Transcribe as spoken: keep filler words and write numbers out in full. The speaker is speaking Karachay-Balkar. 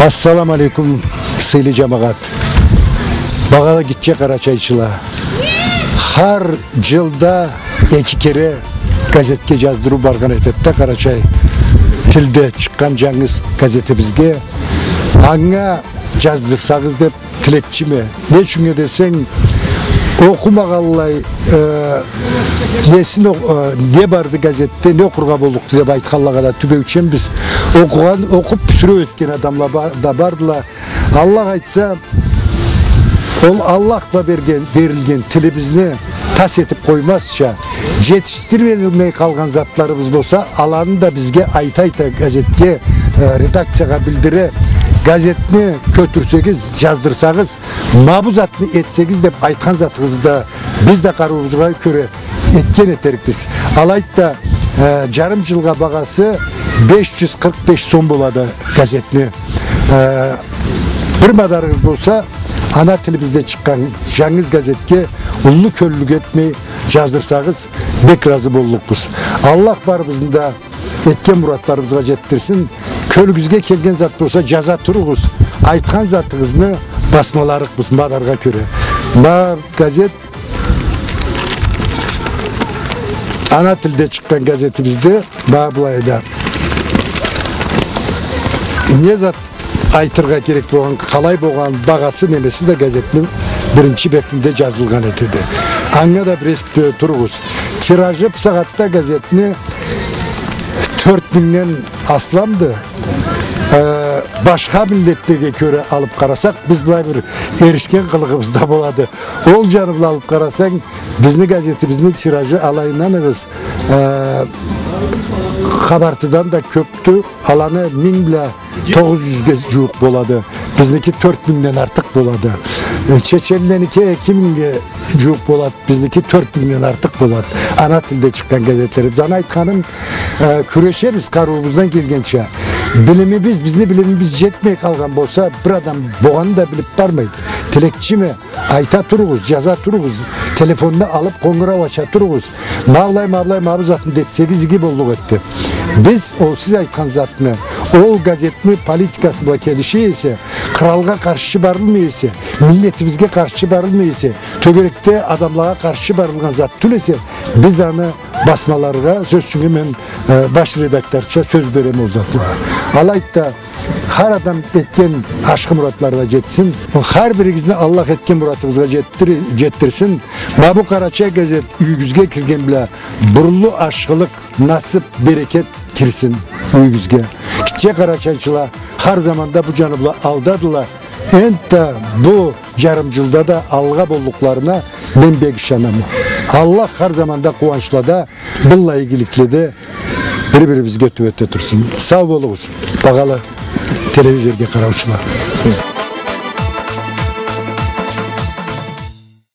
Ассаламу алейкум, сыйлы джамагъат. Багъалы гитче къарачайчыла. Хар джылда эки кере газетге джаздырыу баргъан этеди да, къарачай тилде чыкъгъан джангыз газетибизге. Анга джаздырсагъыз деп тилекчиме. Не ючюннге десенг, окъумагъанлай, э, несин о-, э, не барды газетде, не окъургъа боллукъду деп айтханлагъа да тюбеученбиз. Окъугъан, окъуп, сюреу этген адамла ба-, да бардыла. Аллах айтса, ол Аллах бла берген, берилген тилибизни тас этип къоймазча, джетишдирилмей къалгъан затларыбыз болса, аланы да бизге айта-айта газетге, э, редакциягъа билдире, газетни кётюрсегиз, джаздырсагъыз, ма бу затны этсегиз деп айтхан затыгъызны да биз да къарыуубузгъа кёре этген этерикбиз. Алайды да, э, джарым джылгъа багъасы беш джюз къыркъ беш сом болады газетни. Э, бир мадарыгъыз болса, ана тилибизде чыкъгъан джангыз газетге уллу кёллюлюк этмей джаздырсагъыз, бек разы боллукъбуз. Аллах барыбызны да этген муратларыбызгъа джетдирсин. Кёлюгюзге келген зат болса, джаза туругъуз. Айтхан затыгъызны басмаларыкъбыз мадаргъа кёре. Ма газет, ана тилде чыкъгъан газетибизде, ма былайда. Не зат айтыргъа керек болгъан, къалай болгъан, багъасы, немеси да газетни биринчи бетинде джазылгъан этеди. Анга да бир эс бла туругъуз. Тиражы бусагъатда газетни тёрт мингден асламды. Э, башха миллетлеге кёре алып къарасакъ, биз былай бир эришген къылыгъыбыз да болады. Ол джаны бла алып къарасанг, бизни газетибизни тиражы, алай ынаныбыз, э, Къабартыдан да кёпдю. Аланы минг бла тогъуз джюзге джууукъ болады. Бизники тёрт мингден артыкъ болады. Э, чеченленики эки мингге джууукъ болады. Бизники тёрт мингден артыкъ болады. Ана тилде чыкъгъан газетлерибиз. Аны айтханым, э, кюрешебиз къарыуубуздан келгенча. Билимибиз, бизни билимибиз джетмей къалгъан болса, бир адам болгъанын да билип бармайды. Тилекчиме, айта туругъуз, джаза туругъуз, телефонну алып, къонгурау ача туругъуз. Ма былай, ма былай, ма бу затны да этсегиз, иги боллукъ эди деп. Биз ол сиз айтхан затны, ол газетни политикасы бла келише эсе, къралгъа къаршчы барылмай эсе, миллетибизге къаршчы барылмай эсе, тёгерекде адамлагъа къаршчы барылгъан зат тюл эсе, биз аны басмаларгъа, сёз ючюн, мен, э, баш редакторча сёз береме ол затлагъа. Алайды да, хар адам этген ашхы муратларына джетсин. Хар биригизни Аллах этген муратыгъызгъа джетдир-, джетдирсин. Ма бу Къарачай газет юйюгюзге кирген бла бир уллу ашхылыкъ, насып, берекет кирсин юйюгюзге. Гитче къарачайчыла, хар заманда бу джаны бла алдадыла. Энтда бу джарым джылда да алгъа боллукъларына мен бек ышанама. Аллах хар заманда къууанчлада, быллай игиликледе бир-бирибизге тюбете турсун. Сау болугъуз, багъалы телевизоргъа къараучула.